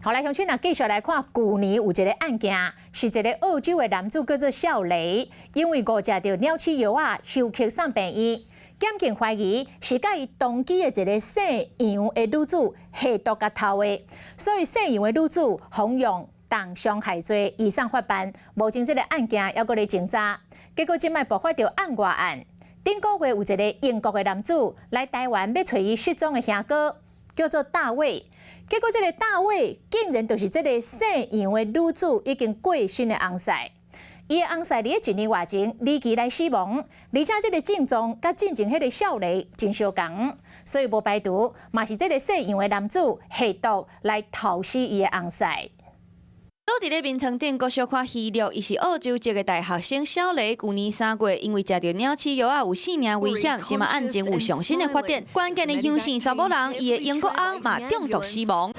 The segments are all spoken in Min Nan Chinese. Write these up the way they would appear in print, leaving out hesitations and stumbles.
好來，鄉親啊，繼續來看，舊年有一个案件，是一个澳洲的男子叫做少雷，因為誤食著鳥鼠藥仔，休克送病院，檢警懷疑是佮伊同居的一个姓楊的女子下毒共投的，所以姓楊的女子予用重傷害罪移送法辦。目前這个案件猶閣咧偵查，結果這擺爆發著案外案。頂個月有一个英國的男子來台灣欲揣伊失蹤的兄哥，叫做大衛。結果，這个大衛竟然就是這个姓楊的女子已經過身的翁婿。伊的翁婿佇咧一年外前離奇來死亡，而且這个症狀佮進前彼个少雷真相仝，所以無排除嘛是這个姓楊的男子下毒來投死伊的翁婿。倒佇咧眠床頂，閣小可虛弱。伊是澳洲籍的大學生小雷，舊年3月因為食著鳥鼠藥仔有性命危險，這馬案情有上新的發展。關鍵的楊姓查某人，伊的英國翁嘛中毒死亡。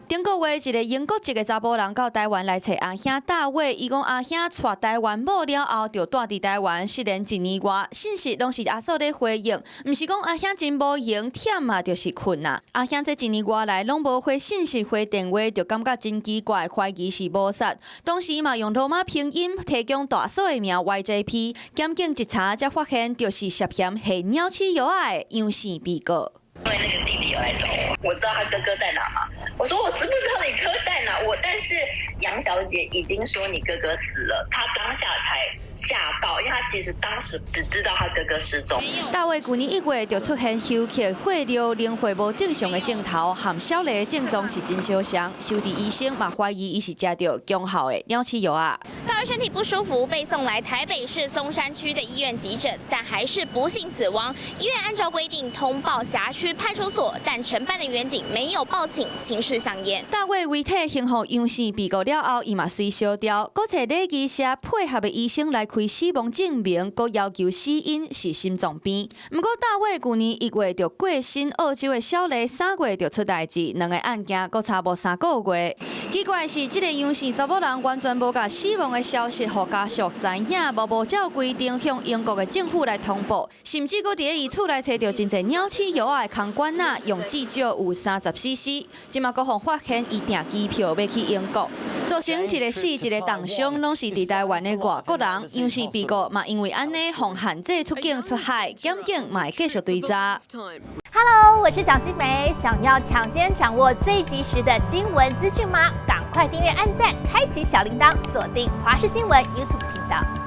頂個月，一个英國籍的查埔人到台灣來揣阿兄大衛，伊講阿兄娶台灣某了後，就蹛佇台灣失聯一年外，信息攏是阿嫂咧回應，毋是講阿兄真無閒，忝啊，就是睏啊。阿兄這一年外來攏無回信息、回電話，就感覺真奇怪，懷疑是謀殺。當時嘛用羅馬拼音提供大嫂的名 YJP，檢警一查才發現，就是涉嫌下鳥鼠藥仔的楊姓被告。因為那個弟弟有來找我，我知道他哥哥在哪嘛。我說我知不知道你哥在哪？我但是楊小姐已經說你哥哥死了，她當下才嚇到，因為她其實當時只知道他哥哥失蹤。大衛舊年1月就出現休克、血尿、靈血無正常的症頭，和小雷的症狀是真相像。收治醫生嘛懷疑伊是食著強效的鳥鼠藥仔。大衛身體不舒服，被送來台北市松山區的醫院急診，但還是不幸死亡。醫院按照規定通報轄區派出所，但承辦的員警沒有報警，刑事相驗。大衛遺體刑予楊姓被告了後，伊嘛隨燒掉，閣揣禮儀社配合的醫生來開死亡證明，閣要求死因是心臟病。毋過大衛舊年1月就過身，澳洲的小雷3月就出代誌，兩个案件閣差無3個月。奇怪的是，這个楊姓查某人完全無共死亡的消息予家屬知影，無照規定向英國的政府來通報，甚至閣佇咧伊厝內揣著真濟鳥鼠藥仔的空罐仔，用至少有30 cc。這馬閣予發現伊訂機票欲去英國，造成一个死一个重傷，攏是佇台灣的外國人。楊姓被告嘛，因為按呢，予限制出境出海，檢警嘛會繼續追查。 Hello，我是蔣新梅，想要搶先掌握最及時的新聞資訊嗎？趕快訂閱、按讚、開啟小鈴鐺，鎖定華視新聞 YouTube 頻道。